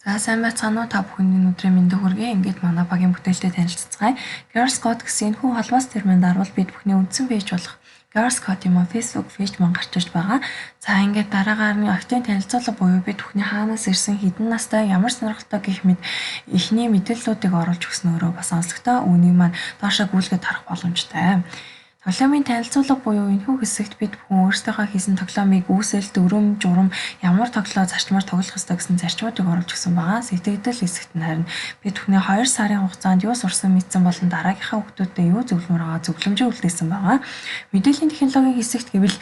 За, сайн байцгаана уу, та бүхэнд энэ өдрийн мэндийг хүргэе. Ингээд манай багийн бүтээлтэй танилцацгаая. Girls Code гэсэн энэхүү холбоос термин дарвал бид бүхний үндсэн page болох Girls Code юм уу, Facebook page мөн гарч ирж байгаа. За, ингээд дараагаар нь октын танилцуулга буюу бид бүхний хаанаас ирсэн, хэдэн настай, ямар сонирхолтой гэх мэт эхний мэдээллүүдийг оруулж өгснөөрөө бас онцлогтой. Үүнийг маань доошоо гүйлгээд харах боломжтой. Тоглоомын танилцуулга буюу энэхүү хэсэгт бид бүхэн өөрсдийнхөө хийсэн тоглоомыг үүсэл, дүрэм, журам, ямар тоглоо зарчмаар тоглох ёстой гэсэн зарчмуудыг оруулж өгсөн байгаа. Сэтгэгдэл хэсэгт нь харин бид бүхний 2 сарын хугацаанд юу сурсан, мэдсэн болон дараагийнхаа хүүхдүүдэд юу зөвлөмөр байгаа зөвлөмжөө үлдээсэн байгаа. Мэдээллийн технологийн хэсэгт гэвэл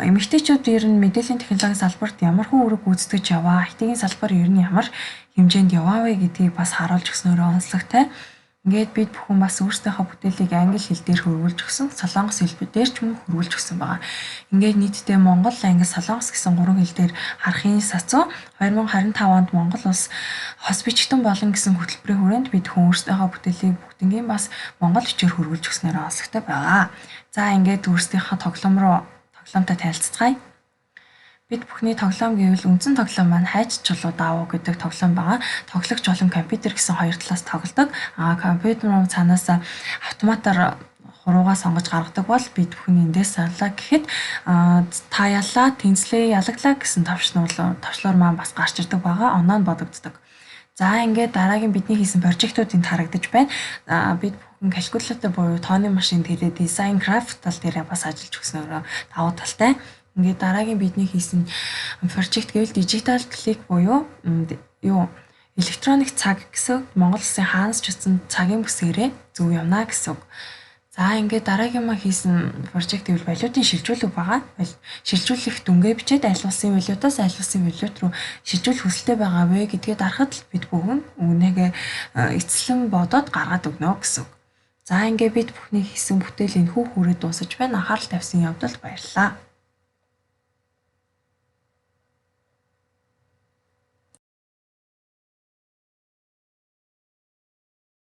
эмэгтэйчүүд ер нь мэдээллийн технологийн салбарт ямар хүү үүрэг гүйцэтгэж яваа, IT-ийн салбар ер нь ямар хэмжээнд яваа вэ гэдгийг бас харуулж өгснөөрөө онцлогтой. Ингээд бид бүхэн бас өөрсдийнхөө бүтээлийг англи хэл дээр хөрвүүлж өгсөн, солонгос хэл дээр ч мөн хөрвүүлж өгсөн байгаа. Ингээд нийтдээ монгол, англи, солонгос гэсэн гурван хэл дээр харахын сацуу 2025 онд Монгол улс хос бичигдэн болно гэсэн хөтөлбөрийн хүрээнд бид хүн өөрсдийнхөө бүтээлийг бүгднгийн бас монгол бичгээр хөрвүүлж өгснөөр онцлогтой байгаа. За, ингээд өөрсдийнхөө тоглоом руу, тоглоомтой танилцацгаая. Бид бүхний тоглоом гэвэл үндсэн тоглоом маань "Хайж чулуу даавуу" гэдэг тоглоом байгаа. Тоглогч болон компьютер гэсэн хоёр талаас тоглодог. А компьютер руу цаанаас автоматар хуруугаа сонгож гаргадаг бол бид бүхэн эндээс сарлаа гэхэд та яллаа, тэнцлээ, ялаглаа гэсэн товчлуур маань бас гарч ирдэг байгаа. Оноо нь бодогддог. За, ингээд дараагийн бидний хийсэн project ууд энд харагдаж байна. Бид бүхэн калькулятор буюу тооны машин дээрээ дизайн, график тал дээрээ бас ажиллаж өгснөөрөө давуу талтай. Ингээд дараагийн бидний хийсэн project гэвэл digital clock буюу юу электроник цаг гэсэн, Монгол улсын хаанаас ч утсан цагийн бүсгээрээ зөв явна гэсэн үг. За, ингээд дараагийн маань хийсэн project гэвэл валютын шилжүүлэг байгаа. Шилжүүлэх дүнгээ бичээд аль улсын валютаас аль улсын валют руу шилжүүлэх хүсэлтэй байгаа вэ гэдгээ дарахад л бид бүхэн үнэгээ эцэслэн бодоод гаргаад өгнө гэсэн үг. За, ингээд бид бүхний хийсэн бүтээл энэхүү хүрээд дуусаж байна. Анхаарал тавьсан явдалд баярлалаа.